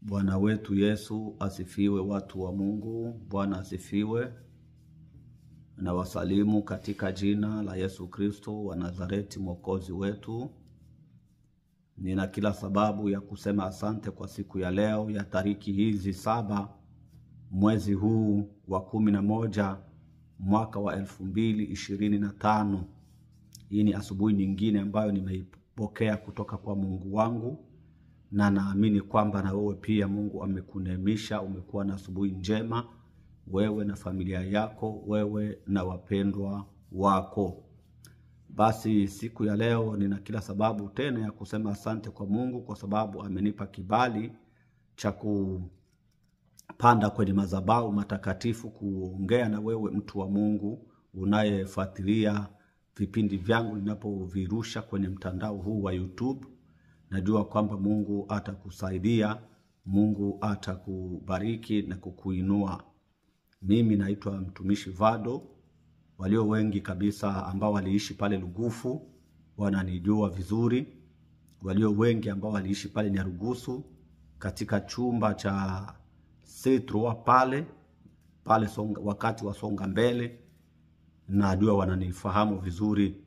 Bwana wetu Yesu asifiwe, watu wa Mungu. Bwana asifiwe. Na wasalimu katika jina la Yesu Kristo wa Nazareti, Mwokozi wetu. Nina kila sababu ya kusema asante kwa siku ya leo ya tariki hizi 7 mwezi huu wa 11 mwaka wa 2025. Hii ni asubuhi nyingine ambayo nimeipokea kutoka kwa Mungu wangu, na naamini kwamba na wewe pia Mungu amekuneemisha, umekuwa na asubuhi njema, wewe na familia yako, wewe na wapendwa wako. Basi siku ya leo nina kila sababu tena ya kusema asante kwa Mungu, kwa sababu amenipa kibali cha kupanda kwenye madhabahu matakatifu kuongea na wewe mtu wa Mungu unayefuatilia vipindi vyangu ninapovirusha kwenye mtandao huu wa YouTube. Najua kwamba Mungu atakusaidia, Mungu atakubariki na kukuinua. Mimi naitwa Mtumishi Vado. Walio wengi kabisa ambao waliishi pale Lugufu wananijua vizuri. Walio wengi ambao waliishi pale Nyarugusu katika chumba cha C3 pale songa, wakati wa Songa Mbele, najua wananifahamu vizuri.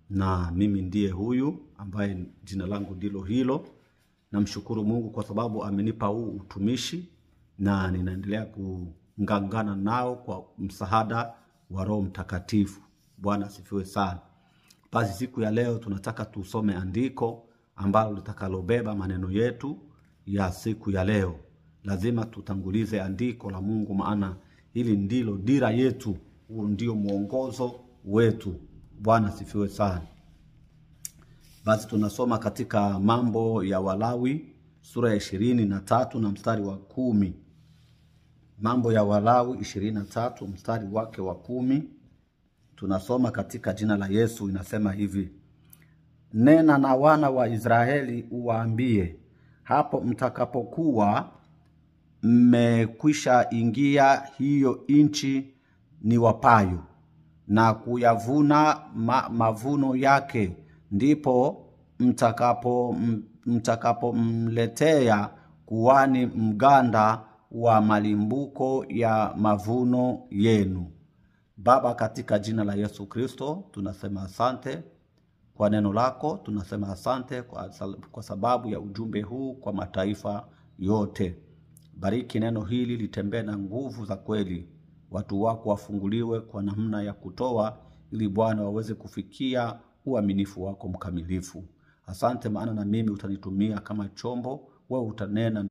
Na mimi ndiye huyu ambaye jina langu ndilo hilo. Namshukuru Mungu kwa sababu amenipa huu utumishi na ninaendelea kungangana nao kwa msaada wa Roho Mtakatifu. Bwana asifiwe sana. Basi siku ya leo tunataka tusome andiko ambalo litakalobeba maneno yetu ya siku ya leo. Lazima tutangulize andiko la Mungu, maana hili ndilo dira yetu, huu ndio mwongozo wetu. Bwana asifiwe sana. Basi tunasoma katika Mambo ya Walawi sura ya 23 na mstari wa 10. Mambo ya Walawi 23 mstari wake wa 10. Tunasoma katika jina la Yesu, inasema hivi: Nena na wana wa Israeli uwaambie, hapo mtakapokuwa mmekwisha ingia hiyo nchi niwapayo na kuyavuna mavuno yake, ndipo mtakapomletea kuhani mganda wa malimbuko ya mavuno yenu. Baba, katika jina la Yesu Kristo tunasema asante kwa neno lako, tunasema asante kwa sababu ya ujumbe huu kwa mataifa yote. Bariki neno hili litembee na nguvu za kweli, watu wako wafunguliwe kwa namna ya kutoa, ili Bwana waweze kufikia uaminifu wako mkamilifu. Asante, maana na mimi utanitumia kama chombo, wewe utanena